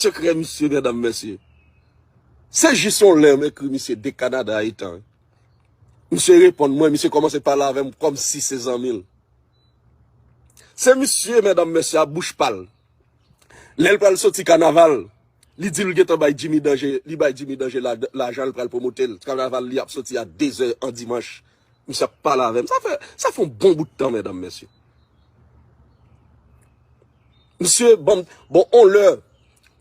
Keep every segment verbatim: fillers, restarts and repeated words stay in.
sekrè misye, medam, mesye. Se jis yon lè m ekri misye de Kanada a etan. Misye reponn mwen, misye kòmanse pale avè m kòmsi se zanmi l. Se misye, medam, mesye, a bouch pa l. Lè l pral soti kanaval, li di l gentan bay Jimmy Danje, li bay Jimmy Danje la- lajan, l pral pwomote l. Kanaval li ap soti a de zè an dimanch. Misye ap pale avè m. Sa fè, sa fè yon bon bout tan, medam, mesye. Misye, bon, bon, on lè,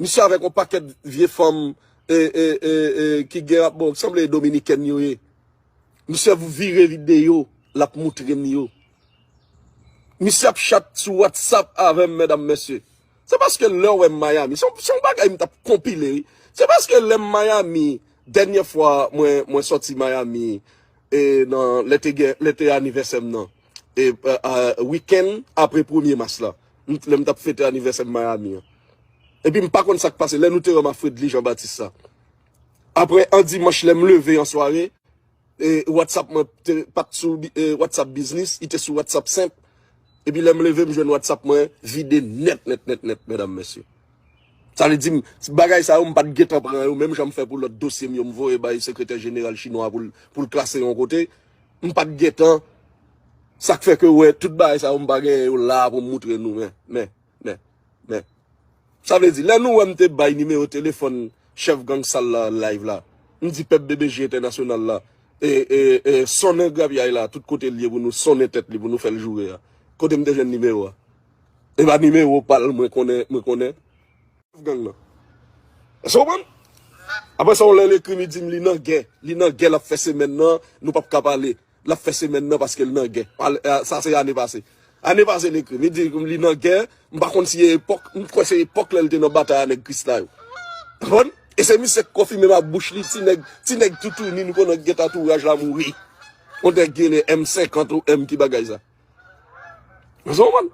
misye avèk yon pakèt vye fanm e, e, e, e, ki gen, bon, sanble dominikèn yo ye. Misye vire videyo, l ap moutre m yo. Misye ap chat sou WhatsApp avè m, medam, mesye. Se paske lè w wè m Miami, se yon, se yon bagay m t ap konpile, wi. Se paske lè m Miami, dènyè fwa mwen, mwen sòti Miami, e nan, lè te gen, lè te anivèsè m nan, e, e, e, wikenn apre premye mas la, m- lè m t ap fete anivèsè m Miami an. Epi m pa konn sa k pase, lè nou te wè m a Fredly Jean Baptiste sa. Apre, an dimanch, lè m leve an sware, e, WhatsApp mwen te, pa t sou bi- e, WhatsApp Business, li te sou WhatsApp senp. Epi lè m leve, m jwenn WhatsApp mwen vide nèt, nèt, nèt, nèt, medam, mesye. Sa vle di, m- bagay sa yo, m pa t gentan pran yo, menm jan m fè pou lòt dosye m yo, m voye bay sekretè jeneral chinwa pou l, pou l klase yon kote. M pa t gentan. Sa k fè ke, wè, tout bagay sa yo, m pa gen yo la pou m moutre nou, men, men, men, men. Sa vle di, lè nou wè m te bay nimewo telefòn chèf gang sal la live la, m di pèp B B J entènasyonal la, e, e, e, sonnen grapyay la, tout kote l ye pou nou sonnen tèt li, pou nou fè l joure a. Kote m te jwenn nimewo a? E pa nimewo pa l mwen konnen, mwen konnen. Chèf gang nan. Èske w konprann? Apre sa, yon lè l ekri m, li di m li nan gè. Li nan gè, l ap fè semèn nan, nou p ap ka pale. L ap fè semèn nan paske l nan gè. Al- a- Sa se ane pase. Ane pase, l ekri m. Li di m li nan gè. M pa konn si e epòk, m kwè se epòk lè l te nan batay a nèg Krisla yo. Konprann? E se misye k konfime m ak bouch li, ti nèg, ti nèg toutouni, nou konnen gen tatouraj la mouri. Yon nèg gen M senkant ou M ki bagay sa. Ou konprann?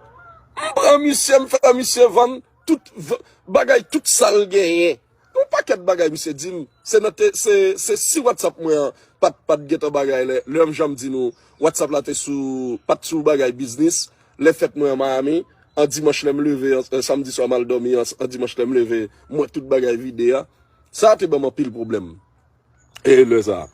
M pran misye, m fè misye vann tout v- bagay, tout sa l genyen. Yon pakèt bagay misye di m. Se nan te- se, se si WhatsApp mwen an pa t, pa t gentan bagay lè, lè m janm di nou, WhatsApp la te sou, pa t sou bagay biznis. Lè fèt mwen an Miami, an dimanch lè m leve, an, an samdi swa m al dòmi, an, an dimanch lè m leve, m wè tout bagay vide a. Sa te ban m anpil pwoblèm. E lè sa.